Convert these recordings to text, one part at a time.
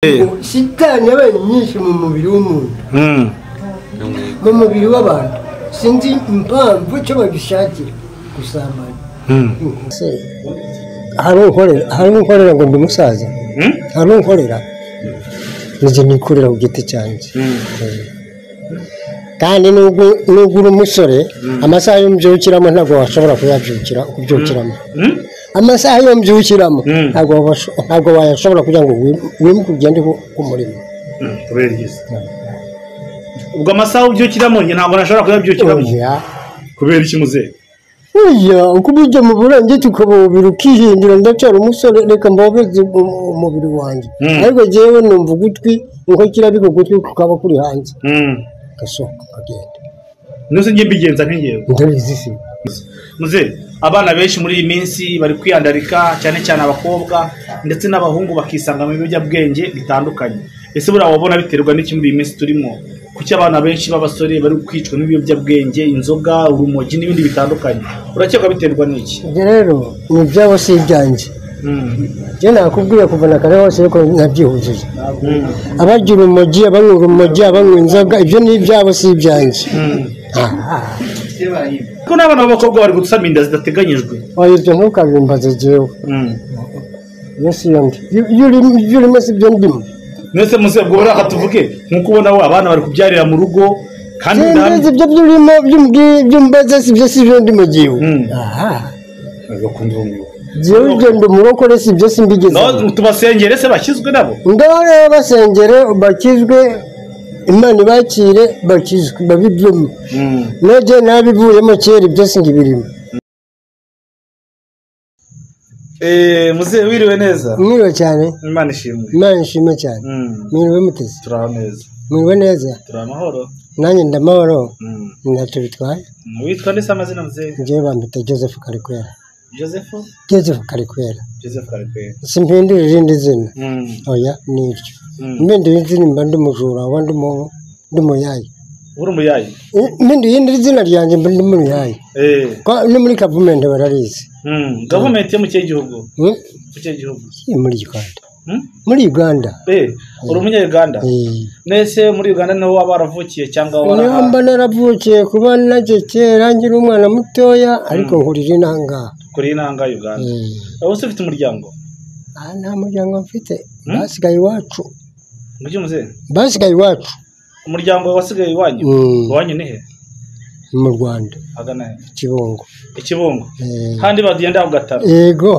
Shitani yabaye nyinshi mu mubiri w'umuntu, mu mubiri w'abantu. Sinzi impamvu icyo babishakira gusambana. Hari unkorera ngo ndi umusaza, hari unkorera njye nikorera ku giti cyanjye. Kandi nubwo uri umusore, amasaha y'umbyukiramo ntabwo washobora kuyabyukira kubyukiramo. Amasaha yo mbyukiramo ntabwo wayashobora kugira ngo wimuke ugende ku murimo. Ubwo amasaha ubyukiramo njye ntabwo nashobora kuyabyukiramo. Kubera iki muzehe? Oya, uko ubijya mu burangiti ukabubira ukihindura, ndacyari umusore, reka mbabeze umubiri wanjye. Ariko jyewe numva ugutwi nko kirabika ugutwi kukaba kuri hanze, gasohoka kagenda. Nuse njye mbigenza ntingewe. Ndabizi si. Muzehe, abana benshi muri iyi minsi bari kwiyandarika, cyane cyane abakobwa ndetse n'abahungu bakisanga mu biyobyabwenge bitandukanye. Ese buriya wabona biterwa n'iki muri iyi minsi turimo? Kuki abana benshi b'abasore bari kwicwa n'ibiyobyabwenge, inzoga, urumogi n'ibindi bitandukanye? Urakeka biterwa n'iki? Ibyo rero ni ibyabo si ibyanjye. Njye nakubwiye kuva na kare hose yuko nabyihujije. Abarya urumogi, abanywa urumogi, abanywa inzoga, ibyo ni ibyabo si ibyanjye. Ko n'abana b'abakobwa bari gusama inda zidateganyijwe. Oya, ibyo ntukabimbaze jyewe. Iyo si yo ndi. Ibyo urimo si byo ndimo. Mwese muze ubwo reka tuvuge nkuko ubona we abana bari kubyarira mu rugo kandi ndabizi ibyo byurimo byumbaze si byo si byo ndimo jyewe. Aha. Jyewe ibyo ndi umurokore si byo simbigeze. No tubasengere se bakizwe nabo. Ngaho rero basengere bakizwe, Imana ibakire bakizwe babibyemo. Nege nabivuyemo kera ibyo singibirimo. Muzehe wiriwe neza? Mwiriwe cyane. Imana ishimwe. Imana ishimwe cyane. Mwiriwe muteze? Turaho neza. Mwiriwe neza? Turi amahoro. Nanjye ndamahoro. Ntacyo bitwaye. Witwa nde se amazina muzehe? Njyewe bambita Joseph Karikwera. Joseph? Joseph Karikwera. Joseph Karikwera. Simpindura irindi zina. Oya, ni iryo. Mpindura izina mba ndi umujura, oba ndi umuyayi. Uri umuyayi? Mpindura irindi zina ryanjye mba ndi umuyayi. No muri gavumenti bararizi. Gavumenti yo mu kihe gihugu? Mu kihe gihugu? Muri Uganda. Muri Uganda. Uri umunya-Uganda? Nese muri Uganda niho waba waravukiye cyangwa waraha? Niho mba naravukiye, kuba najye kera nkiri umwana mutoya, ariko nkurira inanga. Kuri inanga Uganda. Wowe se ufite umuryango? Nta muryango mfite. Basigaye iwacu. Mugiye muzehe? Basigaye iwacu. Umuryango wasigaye iwanyu? Iwanyu ni he? Mu Rwanda. Agana he? Kibungo. Ikibungo. Kandi bagenda ku gataro. Yego.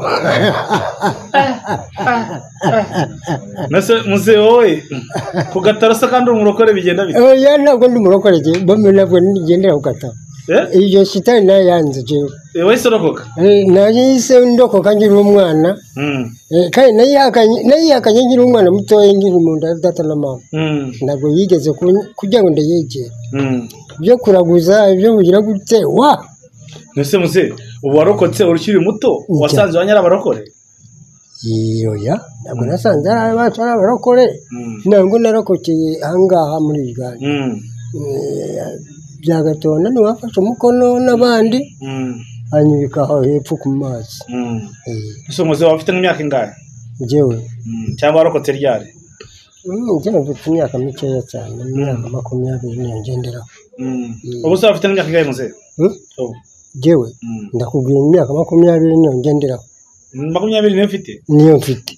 Nase muzehe wowe ku gataro se kandi umurokore bigenda bite? Oya, ntabwo ndi umurokore, bamwe ntabwo nigendera ku gataro. Iyo shitani nayo yanze jewe. Wahise urokoka? Nahise ndokoka nkiri umwana. Kandi nayihakanye nkiri umwana mutoya, nkiri mu nda ya data na mama. Ntabwo yigeze kugira ngo ndayegere. Ibyo kuraguza, ibyo kugira gute wa. Nese muzehe, ubu warokotse ukiri muto, wasanze iwanyu ari abarokore? Oya, ntabwo nasanze ari abacu ari abarokore. Ntabwo narokokeye ahangaha muri Uganda. Bya Gatona ntiwafashe umukono n'abandi, hanyuma aho hepfo ku mazi. Ese muzehe waba ufite nk'imyaka ingahe? Njyewe? Cyangwa warokotse ryari? Njyewe mfite imyaka mikeya cyane, imyaka 20 niyo ngenderaho. Ubu se waba ufite nk'imyaka ingahe muzehe? Njyewe ndakubwira imyaka 20 niyo ngenderaho. 20 niyo mfite? Niyo mfite.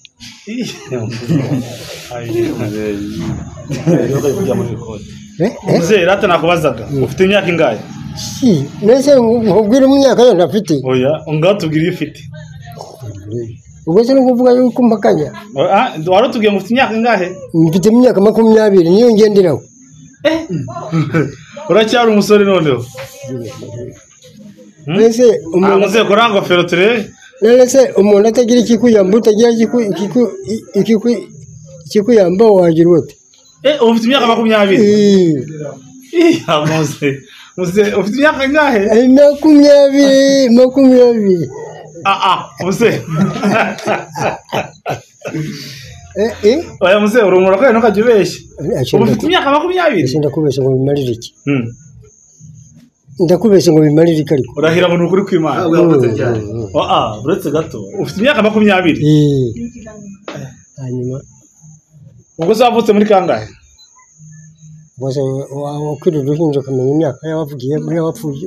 Muzehe rata nakubazaga ufite imyaka ingahe? Si, nese nkubwira imyaka yo ntafite. Oya, ngaho tubwire iyo ufite. Ubwo se nukuvuga yuko mpakanya? Warutubwiye ngo ufite imyaka ingahe? Mfite imyaka 20 niyo ngenderaho. Uracyari umusore noneho. Nese umuntu muzehe kora ngofero turebe. Nese umuntu atagira ikikuyamba, utagira ikikuyamba wagira ute? Ufite imyaka 20. Muzehe ufite imyaka ingahe? 20, 20. Muzehe. Oya muzehe uri umurokore ntukajye ubeshya. Ufite imyaka 20. Ndakubeshya ngo bimarire iki? Ndakubeshya ngo bimarire iki ariko? Urahira ngo ni ukuri kw'Imana. Uretse gato. Ufite imyaka 20. Hanyuma Ubwo se wavutse muri kangahe? Bose ukiri uruhinja ukamenya imyaka y'abavugiyemo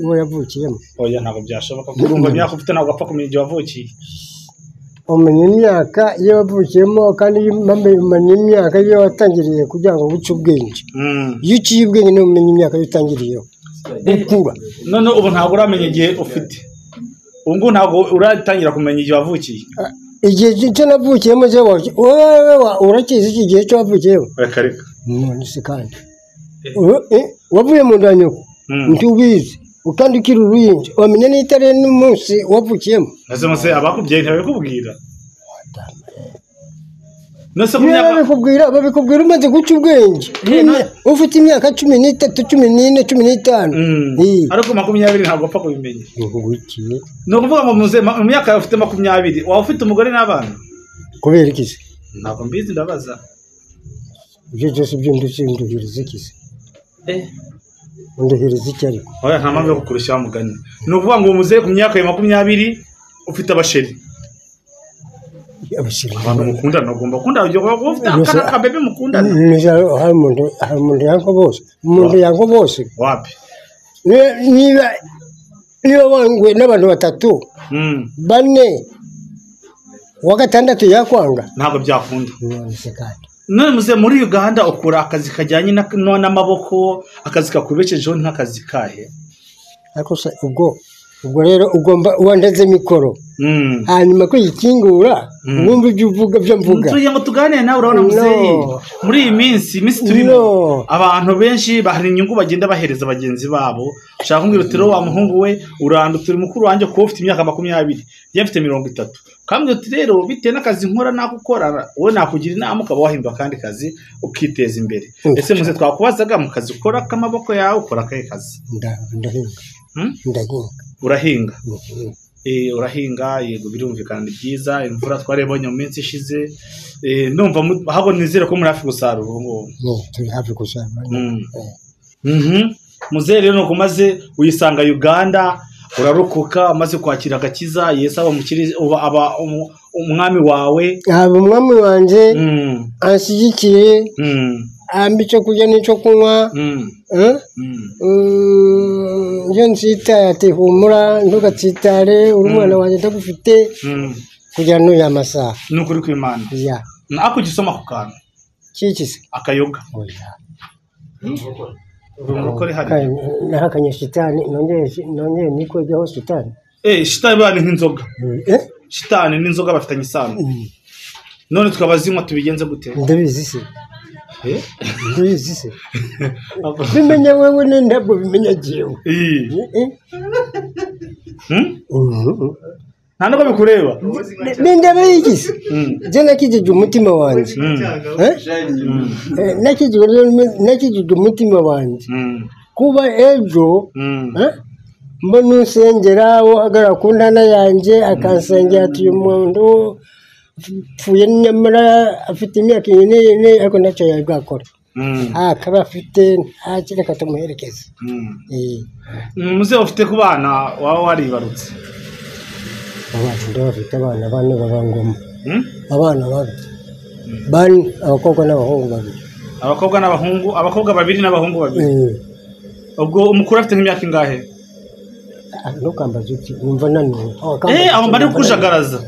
uwo yavukiyemo. Oya ntabwo byashoboka kuko urumva imyaka ufite ntabwo wapfa kumenya igihe wavukiye. Umenya imyaka iyo wavukiyemo kandi umenya imyaka iyo watangiriye kugira ngo uce ubwenge. Iyo uciye ubwenge niho umenya imyaka iyo utangiriyeho gukura. None ubu ntabwo uramenya igihe ufite. Ubu ngubu ntabwo uratangira kumenya igihe wavukiye. Igihe cyo navukiyemo wowe urakizi iki gihe cyo wavukiyemo? Reka reka. None se kandi wavuye mu nda ya nyoko ntubizi kandi ukiri uruhinja wamenya n'itare n'umunsi wavukiyemo. Ese muse abakubyaye ntibabikubwira? Babikubwira umaze guca ubwenge ufite imyaka 13, 14, 15. Ariko 20 ntabwo wapfa kubimenya. Ni ukuvuga ngo mu myaka yawe ufite 20 waba ufite umugore n'abana? Kubera iki se? Ntabwo mbizi ndabaza. Ibyo byose by'induhiriza iki se? Unduhiriza iki ariko? Oya nta mpamvu yo kukurusha mugani. Ni ukuvuga ngo muzehe ku myaka ya 20 ufite abasheri. Abasheri. Abantu mukundana ugomba gukunda ujya kuba ufite akana ka bebe mukundana. Hari umuntu yanko bose. Umuntu yanko bose. Wapi? Niba wangwe n'abantu 3 4 wa 6 yakwanga. Ntabwo byakunda. None kandi. None muze muri Uganda ukora akazi kajyanye n'amaboko, akazi kakubeshejeho nk'akazi kahe? Ariko se ubwo rero ugomba wandeze mikoro hanyuma kuyikingura wumva ibyo uvuga byo mvuga. Tugiye ngo tuganire nawe urabona muzeyi muri iyi minsi turimo abantu benshi bahari inyungu bagenda bahereza bagenzi babo. Ushaka kumbwira uti wa muhungu we urandutse uri mukuru wanjye kuba ufite imyaka 20 njye mfite 30. Kambwira uti rero bitewe n'akazi nkora nakukora wowe nakugira inama ukaba wahindura akandi kazi ukiteza imbere. Ese muze twakubazaga mu kazi ukora k'amaboko yawe ukora akahe kazi? Ndahinga. Ndahinga. Urahinga? Urahinga yego birumvikana ni byiza. Imvura twarebonye mu minsi ishize ndumva ahubwo nizere ko muri hafi gusarura ubu ngubu. Turi hafi gusarura. Muzehe rero nuko umaze uyisanga Uganda urarokoka umaze kwakira agakiza Yesu aba umukiriza aba umwami wawe. Aba umwami wanjye anshyigikiye ampa icyo kurya n'icyo kunywa. Iyo nsitaye ati humura ntugatsitare uri umwana wanjye ndagufite kugera n'uyu amasaha. Ni ukuri kw'Imana. Ariko ujya usoma ku kantu kiki se? Akayoga. Nahakanye shitani nongeye nikwegeho shitani. Shitani bana nk'inzoga. Shitani n'inzoga bafitanye isano. None tukabazinywa tubigenze gute? Ndabizi se. Ndabizi se. Bimenya wewe ntabwo bimenya jewe. Nta nubwo bikureba. Ndabizi. Je nakijije umutima wanjye. Nakijije umutima wanjye. Kuba ejo mbona usengera uhagarara ku ntana yanjye akansengera ati uyu muntu apfuye nyamara afite imyaka ine ariko ntacyo yari bwakora. Akaba afite nta reka tumuherekeze. Muzehe ufite ku bana waba waribarutse? Abana ndabafite abana bane b'abangoma. Abana bane, abakobwa n'abahungu babiri. Abakobwa n'abahungu, abakobwa babiri n'abahungu babiri. Ubwo umukuru afite nk'imyaka ingahe? Ntukambaze uti numva naniwe. Aho mbari kujagaraza.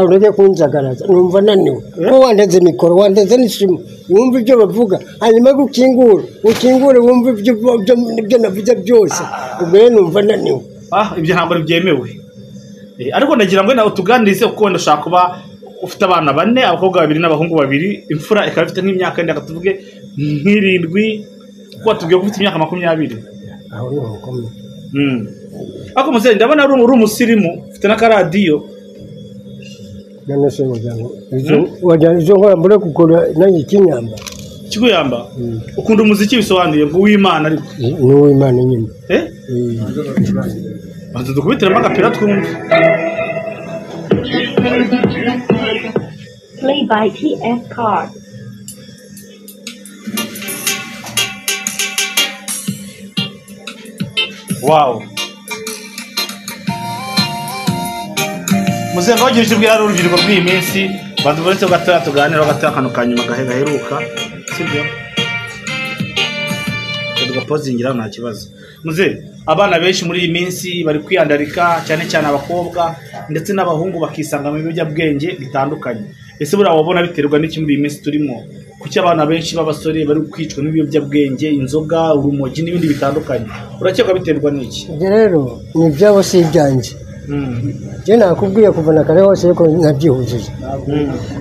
Ureke kunjagaraza numva naniwe. Ko wandeze mikoro wandeze n'ishimo wumva ibyo bavuga hanyuma ukingure wumva ibyo navuze byose. Ubwo rero numva naniwe. Ibyo ntabwo byemewe. Ariko ndagira ngo nawe utuganirize kuko wenda ushaka kuba ufite abana bane, abakobwa babiri n'abahungu babiri, imfura ikaba ifite nk'imyaka yenda tuvuge nk'irindwi, kuko watubwiye ko ufite imyaka 20. Aho ni ukomeye. Ariko muzehe ndabona uri umusirimu ufite n'akaradiyo. None se wagira izo nkora mbure gukora nanjye ikinyamba. Kiguyamba? Ukunda umuziki bisobanuye ngo uw'Imana ariko. Ni uw'Imana nyine. Banza dukubitiremo agapira twumve. Play by TF card. Wow. Muzehe wagira icyo ubwira urubyiruko rw'iyi minsi, banza uretse gatoya tuganira gatoya akantu ka nyuma gaheruka. Sibyo? Tugapozingira nta kibazo. Muze, abana benshi muri iyi minsi bari kwiyandarika cyane cyane abakobwa ndetse n'abahungu bakisanga mu biyobyabwenge bitandukanye. Ese buriya wabona biterwa n'iki muri iyi minsi turimo? Kuki abana benshi b'abasore bari kwicwa n'ibiyobyabwenge, inzoga, urumogi n'ibindi bitandukanye? Urakeka biterwa n'iki? Ibyo rero ni ibyabo si ibyanjye. Njye nakubwiye kuva na kare hose ariko nabyihujije.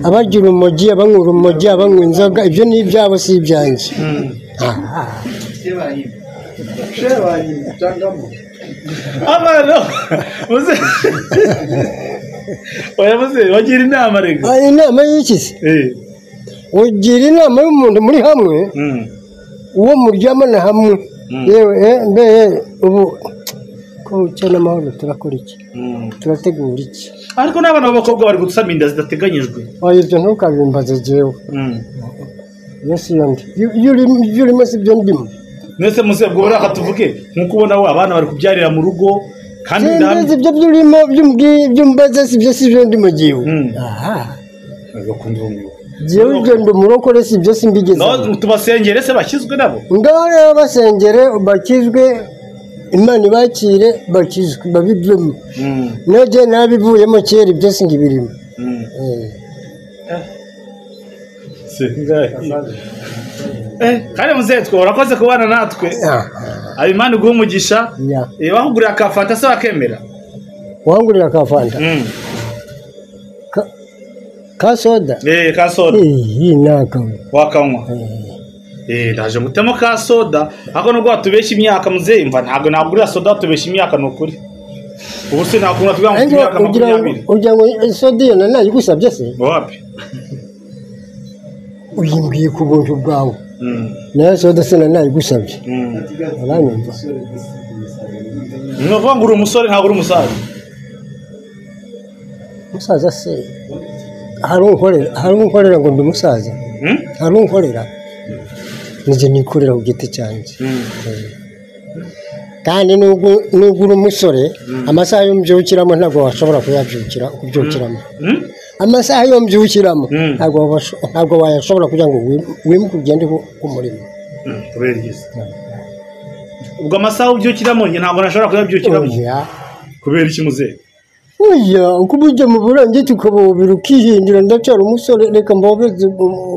Abarya urumogi, abanywa urumogi, abanywa inzoga, ibyo ni ibyabo si ibyanjye. Abana muze oya muze bagira inama rega. Inama y'iki se? Ugira inama y'umuntu muri hamwe, uwo muryamana hamwe. Yewe mbe ubu ko cyane amahoro turakora iki? Turategura iki? Ariko n'abana b'abakobwa bari gusama inda zidateganyijwe. Oya ibyo ntukabimbaze jewe. Iyo si yo ndi. Iyo urimo si byo ndimo. Mwese muze ubwo buraka tuvuge nkuko ubona we abana bari kubyarira mu rugo kandi ndabizi ibyo byurimo byumbaze si byo si byo ndimo jewe. Aha. Jewe ibyo ndi umurokore si byo simbigeze. Tubasengere se bakizwe nabo? Ngaho rero basengere bakizwe, Imana ibakire bakizwe babibyemo. Nege nabivuyemo kera ibyo singibirimo. Kandi muzehe twe urakoze kubana natwe. Imana iguhe umugisha. Wahugurira ka fanta se wakemera? Wahugurira ka fanta? Ka soda? Ka soda. Nakanywa. Wakanywa. Ndaje ngutemo ka soda. Ariko nubwo watubeshya imyaka muzehe mva ntabwo nagurira soda watubeshya imyaka ni ukuri. Ubu se nakunga tuvuga ngo imyaka 20. Ugira ngo soda iyo nayigusabye se? Wapi? Uyimbwiye ku buntu bwawe. Nayo soda se nayigusabye. Uranyumva? Ni ukuvuga ngo uri umusore ntabwo uri umusaza. Umusaza se hari unkorera ngo ndi umusaza. Hari unkorera. Nijye nikorera ku giti cyanjye. Kandi nubwo uri umusore amasaha y'umbyukiramo ntabwo washobora kuyabyukira kubyukiramo. Amasaha y'umbyukiramo ntabwo wayashobora kugira ngo wimuke ugende ku murimo. Ubwo amasaha ubyukiramo njye ntabwo nashobora kuyabyukiramo. Kubera iki muzehe? Oya, uko ujya mu burangiti ukabobera ukihindura ndacyari umusore reka mbobeze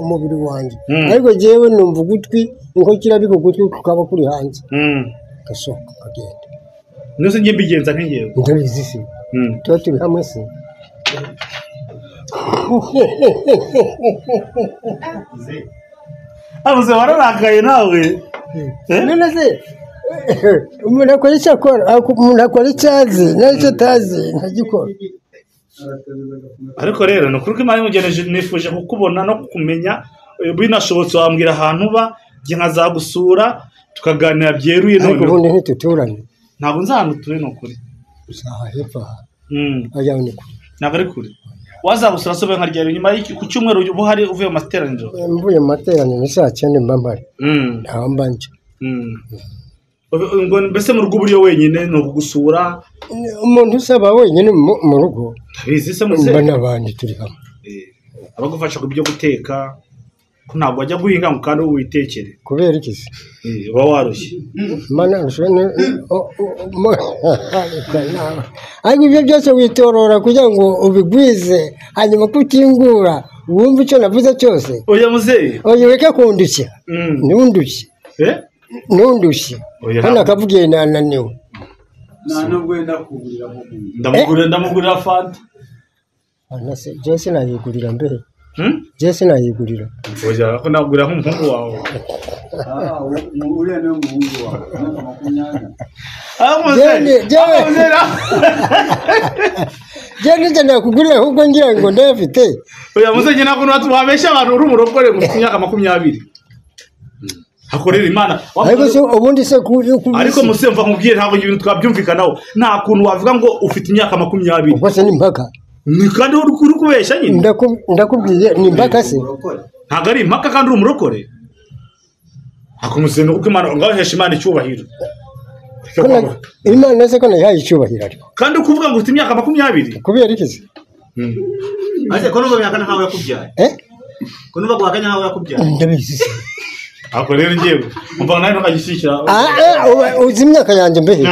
umubiri wanjye. Ariko jewe numva ugutwi nko kirabika ugutwi kukaba kuri hanze. Gasohoka kagenda. Nose njye mbigenza ntingewe. Ndabizi se. Tuba turi hamwe se. Abuze wararakaye nawe. None se umuntu akora icyo akora, umuntu akora icyo azi n'icyo atazi ntagikora. Ariko rero ni ukuri ko Imana imugeneje nifuje kukubona no kukumenya, binashobotse wambwira ahantu uba njye nkazagusura tukaganira byeruye. Ariko ubundi ntituturanye. Ntabwo nzi ahantu utuye ni ukuri. Uzaha hepfo aha. Ajya ni kure. Ntabwo ari kure. Wazagusura se nka ryari nyuma ku cyumweru uba uhari uvuye mu materaniro? Mvuye mu materaniro saa 9 mba mpari. Ntaho mba nje. Mbese mu rugo uburiyo wenyine ni ukugusura? Umuntu usaba wenyine mu rugo. Ndabizi se muzehe. Mba n'abandi turi hamwe. Abagufasha ku byo guteka ko ntabwo wajya guhinga ngo kandi witekere. Kubera iki se? Uba warushye. Ariko ibyo byose witorora kugira ngo ubigwize hanyuma kutingura wumve icyo navuze cyose. Oya muzehe. Oya ureke kundushya. Ntundushye. Ntundushye. Hano akavugiye nananiwe. Nta nubwo wenda kugurira nk'umuntu. Ndamugurira fanta. Jose nayigurira mbere. Jose nayigurira. Oya ko nagurira nk'umuhungu wawe. Uriya niwe muhungu wawe. Jene nakugurira ahubwo ngira ngo ndayafite. Oya muzehe ntabwo wabeshya abantu uri umurokore mu myaka 20. Hakorera Imana. Ariko se ubundi se ariko musemva nkubwiye ntabwo ibintu twabyumvikanaho. Nta kuntu wavuga ngo ufite imyaka 20. Ubwo se ni impaka. Ni kandi uri kubeshya nyine. Ndakubwiye ni impaka se. Ntabwo ari impaka kandi uri umurokore. Akumusenga kuko Imana ngahesha Imana icyubahiro. Imana se ko nayihaye icyubahiro ariko. Kandi ukuvuga ngo ufite imyaka 20. Kubera iki se? Ase ko n'ubwo myaka ntawe yakubyaye. Ko nuba guhakanya nkaho yakubyaye. Ndabizi se. Ako rero ngewe umva nawe ntukagishyikira. Uzi imyaka yanjye mbehe?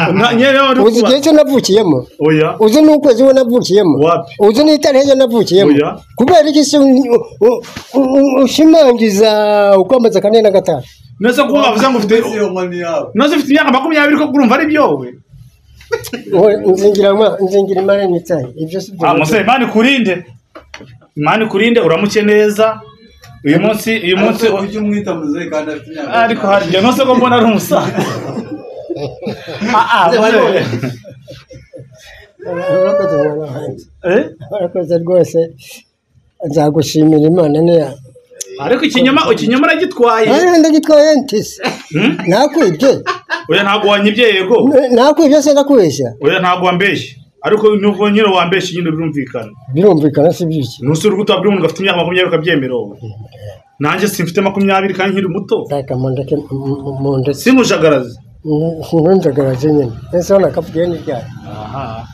Uzi igihe cyo navukiyemo? Oya. Uzi n'ukwezi we navukiyemo? Wapi? Uzi n'itariki navukiyemo? Oya. Kubera iki se ushimangiza ukwambaza 4 na 5? Nese ko wavuze ngo ufite nese ufite imyaka 20 ko urumva ari byowe. Nzingira nzingira imana n'itayi ibyo si byo. Muse Imana ikurinde. Imana ikurinde uramuke neza. Uyu munsi ujye umwita muzehe kandi afite imyaka. Ariko hari igihe nose ko mbona ari umusaza. Urakoze rwose, nzagushimira Imana niya. Ariko ikinyoma uragitwaye. Ndagitwaye ntise. Nakwibye. Oya ntabwo wanyibye yego. Nakwibye se ndakubeshya. Oya ntabwo wambeshye. Ariko nubwo nyine wambeshye nyine birumvikana. Birumvikana si byiki. Nusura ugutabwira umuntu afite imyaka 20 ukabyemera wowe. Nanjye simfite 20 kandi nkiri muto. Reka mundeke mundeke. Simujagaraze. Ntunjagaraze nyine. Ese hano akavugiye ni ryari? Aha.